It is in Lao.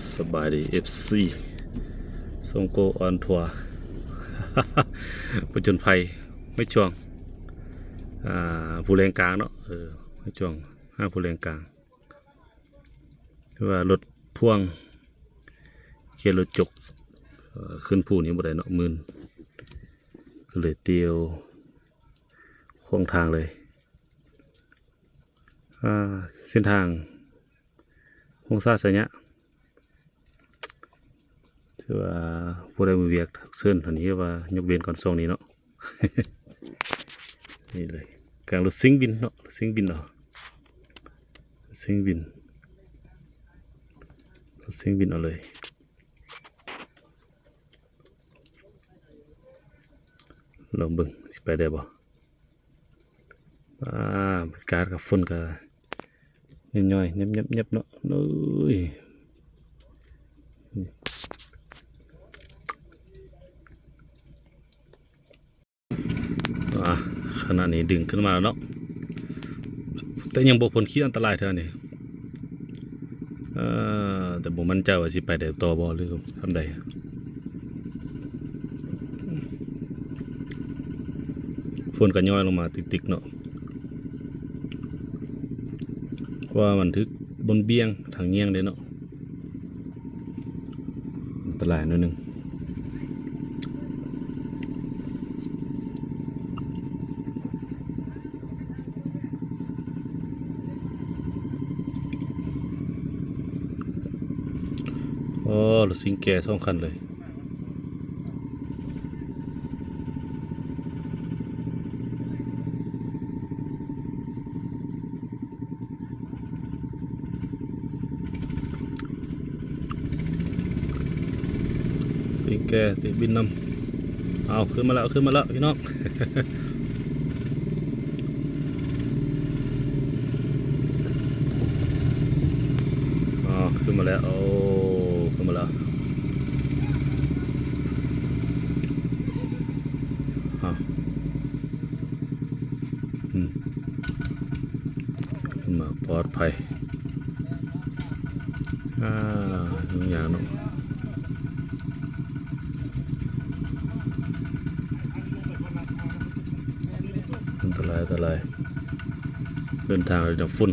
ສະບາຍດີ ເອັຟຊີ ຊົງໂກອອນທົວ ຜະຈົນໄພໃນຊ່ວງ ອ່າ ພູແລງກາງເນາະ ເອີ ໃນຊ່ວງຫາພູແລງກາງ ຄືວ່າລົດພ່ວງ ເຂດລົດຈົກ ເອີ ຂຶ້ນພູນີ້ບໍ່ໄດ້ເນາະ ມື່ນ ກໍເລີຍຕຽວຂວາງທາງເລີຍ. ອ່າ ເສັ້ນທາງຫົງສາໄຊຍະ ຖືວ່າຜູ້ໃດບໍ່ວຽກເຊີນ ອັນນີ້ວ່າຍົກເວັ້ນກ່ອນຊ່ວງນີ້ເນາະ. ນີ້ເລີຍ ກາງລົດຊິງບິນເນາະ ລົດຊິງບິນເອົາ ຊິງບິນ ຊິງບິນເອົາເລີຍ. ລອງເບິ່ງຊິໄປໄດ້ບໍ່. ອ່າ ອາກາດກັບຝົນກໍຍ້ອຍໆ ແຍບໆ ເນາະ ໂອ້ຍ. ອ່າ ຂະນະນີ້ດຶງຂຶ້ນມາແລ້ວເນາະ ແຕ່ຍັງບໍ່ພົ້ນຂີດອັນຕະລາຍເທື່ອນີ້. ເອີ ແຕ່ບໍ່ໝັ້ນໃຈວ່າຊິໄປໄດ້ຕໍ່ບໍ່ ຫຼື ສ່ຳໃດ. ຝົນກໍຍ້ອຍລົງມາຕິກໆ ເນາະ ເພາະວ່າມັນຖືກບ່ອນບ່ຽງທາງແຍງເດ້ເນາະ. ອັນຕະລາຍໜ້ອຍໜຶ່ງ. ໂອ້ ລົດຊິງແກ່ສອງຄັນເລີຍ. ຊິງແກ່ຕິດບິນນຳ. ເອົາ ຂຶ້ນມາແລ້ວ ຂຶ້ນມາແລ້ວພີ່ນ້ອງ. ອໍ ຂຶ້ນມາແລ້ວ ໂອ້ ຂຶ້ນມາແລ້ວ. ອືມ ຂຶ້ນມາປອດໄພ. ອ່າ ຫຍັງເນາະ ອັນຕະລາຍ ອັນຕະລາຍ ເດີນທາງໂດຍນ້ຳຝົນ.